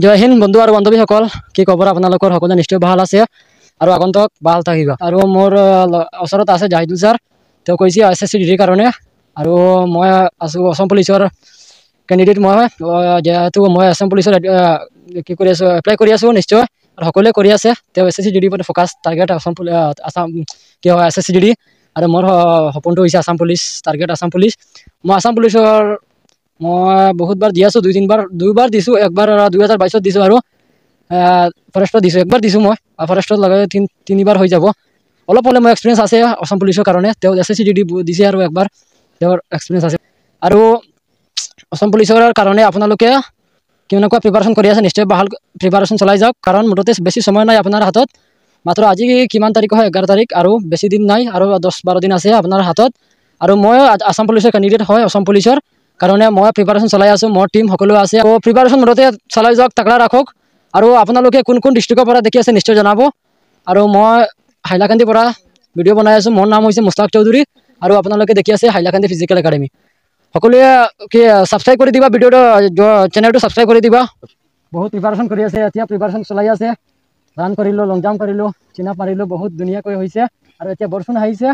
জয় হিন্দ বন্ধু আৰু বান্ধৱীসকল, কি খবৰ আপোনালোকৰ? সকলোৱে নিশ্চয় ভাল আছে আৰু আগন্তুক ভাল থাকিব। আৰু মোৰ ওচৰত আছে জাহিদুল ছাৰ, তেওঁ কৈছে এছ এছ চি ডিগ্ৰীৰ কাৰণে, আৰু মই আছোঁ অসম পুলিচৰ কেণ্ডিডেট। মই যিহেতু মই অসম পুলিচৰ কি কৰি আছোঁ, এপ্লাই কৰি আছোঁ নিশ্চয়, আৰু সকলোৱে কৰি আছে। তেওঁ এছ এছ চি ডিগ্ৰীৰ ফ'কাছ টাৰ্গেট অসম আছাম কি হয় এছ এছ চি ডিগ্ৰী, আৰু মোৰ সপোনটো হৈছে Assam police, target Assam police. মই আছাম পুলিচৰ মই বহুতবাৰ দি আছোঁ, দুই তিনিবাৰ, দুইবাৰ দিছোঁ। একবাৰ 2022ত দিছোঁ আৰু ফৰেষ্টত দিছোঁ, একবাৰ দিছোঁ মই ফৰেষ্টত লগে তিনিবাৰ হৈ যাব। অলপ হ'লে মোৰ এক্সপিৰিয়েঞ্চ আছে অসম পুলিচৰ কাৰণে। তেওঁ এছ এছ চি ডি দিছে আৰু একবাৰ তেওঁৰ এক্সপিৰিয়েঞ্চ আছে। আৰু অসম পুলিচৰ কাৰণে আপোনালোকে কেনেকুৱা প্ৰিপাৰেশ্যন কৰি আছে, নিশ্চয় ভাল প্ৰিপাৰেশ্যন চলাই যাওক, কাৰণ মুঠতে বেছি সময় নাই আপোনাৰ হাতত। মাত্ৰ আজি কিমান তাৰিখ হয়? 11 তাৰিখ, আৰু বেছি দিন নাই, আৰু 10-12 দিন আছে আপোনাৰ হাতত। আৰু মই আছাম পুলিচৰ কেণ্ডিডেট হয়, অসম পুলিচৰ কাৰণে মই প্ৰিপাৰেশ্যন চলাই আছোঁ, মোৰ টীম সকলো আছে। আৰু প্ৰিপাৰেশ্যন মুঠতে চলাই যাওক, তাকৰা ৰাখক। আৰু আপোনালোকে কোন কোন ডিষ্ট্ৰিক্টৰ পৰা দেখি আছে নিশ্চয় জনাব। আৰু মই হাইলাকান্দিৰ পৰা ভিডিঅ' বনাই আছোঁ, মোৰ নাম হৈছে মুস্তাক চৌধুৰী, আৰু আপোনালোকে দেখি আছে হাইলাকান্দি ফিজিকেল একাডেমি। সকলোৱে কি ছাবস্ক্ৰাইব কৰি দিবা ভিডিঅ'টো, চেনেলটো ছাবস্ক্ৰাইব কৰি দিবা। বহুত প্ৰিপাৰেশ্যন কৰি আছে, এতিয়া প্ৰিপাৰেশ্যন চলাই আছে। ৰান কৰিলোঁ, লং জাম্প কৰিলোঁ, চিন আপ মাৰিলোঁ, বহুত ধুনীয়াকৈ হৈছে। আৰু এতিয়া বৰষুণ আহিছে।